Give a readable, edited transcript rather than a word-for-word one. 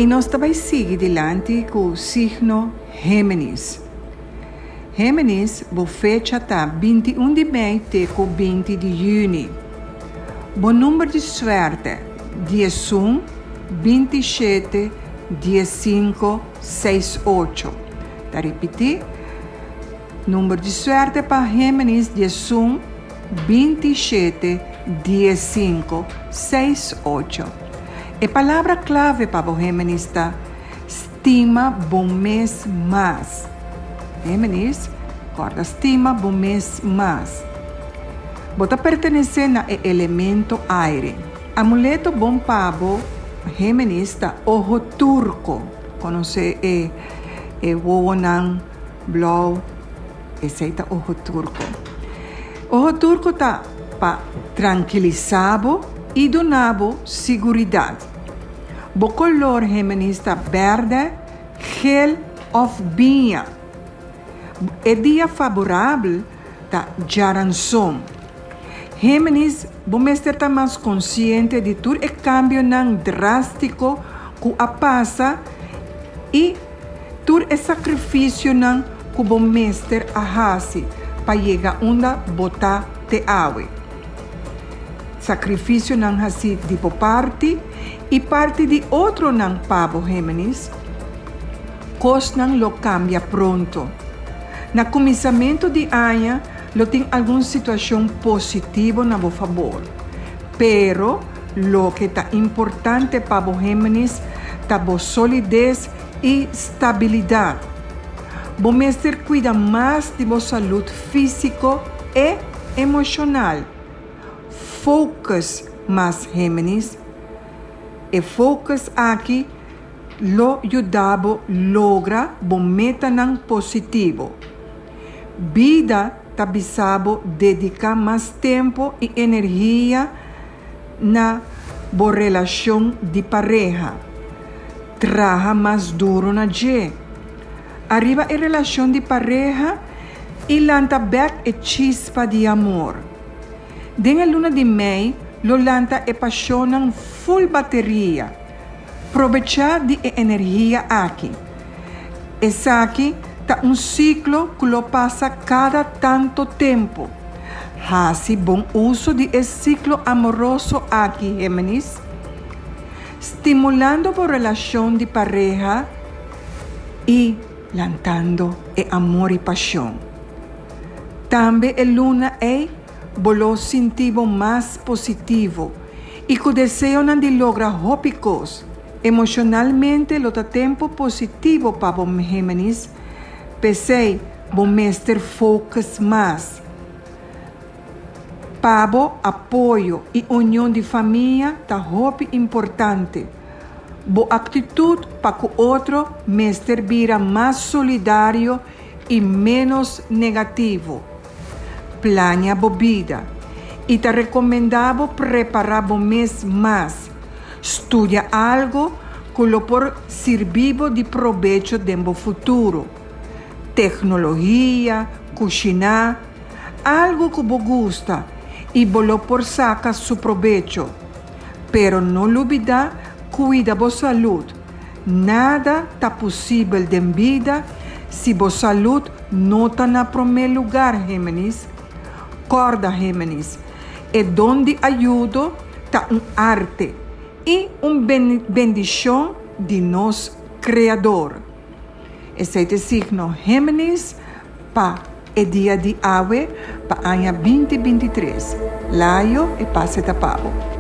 nos ta bai sigui dilanti ku signo Géminis. Géminis, bo fecha ta 21 di mei te ku 20 di yüni. Bo number di suerte, 11, 27, 15, 6, 8. Ta ripití, number di suerte pa Géminis, 11, 27, 15, 6, 8. E palabra clave pa bo, Géminis, ta stima bo mes mas. Géminis, corda stima bo mes mas. Bo ta pertenece na e elemento aire. Amuleto bon pa bo, Géminis, ta ojo turco. Conoce e wowonan blauw, esey ta ojo turco. Ojo turco ta pa trankilisa bo y duna bo siguridad. Bo color, Géminis, ta berde, geel of biña. E dia favorabel ta djaranson. Géminis, bo mester ta mas consciente di tur e cambionan drastico cu a pasa y tur e sacrificionan cu bo mester a hasi pa yega unda bo ta te awe. Sacrificionan hasi di bo parti y parti di otronan pa bo, Géminis. Cosnan lo cambia pronto. Na cuminsamento di aña lo tin algun situacion positivo na bo fabor. Pero loke ta importante pa bo, Géminis, ta bo solidez y stabilidad. Bo mester cuida mas di bo salud fisico y emocional. Focus mas, Géminis. E focus aki lo yuda bo logra bo metanan positivo. Bida ta bisa bo dedica mas tempo y energia na bo relacion di pareha. Traha mas duro na dje. Ariba e relacion di pareha y lanta bek e chispa di amor. Den e luna di mei lo lanta e pasionnan full bateria. Probecha di e energia aki. Esaki ta un ciclo cu lo pasa cada tanto tempo. Hasi bon uso di e ciclo amoroso aki, Géminis. Stimulando bo relacion di pareha y lantando e amor y pasion. Tambe e luna ey bo lo sinti bo mas positivo y cu deseonan di logra hopi cos. Emocionalmente lo ta tempo positivo pa bo, Géminis. P'esey bo mester focus mas. Pa bo, apoyo y union di famia ta hopi importante. Bo actitud pa cu otro mester bira mas solidario y menos negativo. Plania bo bida y ta recomenda bo prepara bo mes mas. Studia algo cu lo por sirbi bo di probecho den bo futuro. Tecnologia, cushina, algo cu bo gusta y bo lo por saca su probecho. Pero no lubida cuida bo salud. Nada ta posibel den bida si bo salud no ta na prome lugar, Géminis. Corda, Géminis, e don di ayudo ta un arte y un bendicion di nos Creador. Esey ta e signo Géminis pa e dia di awe pa aña 2023. Layo e pase ta pa bo.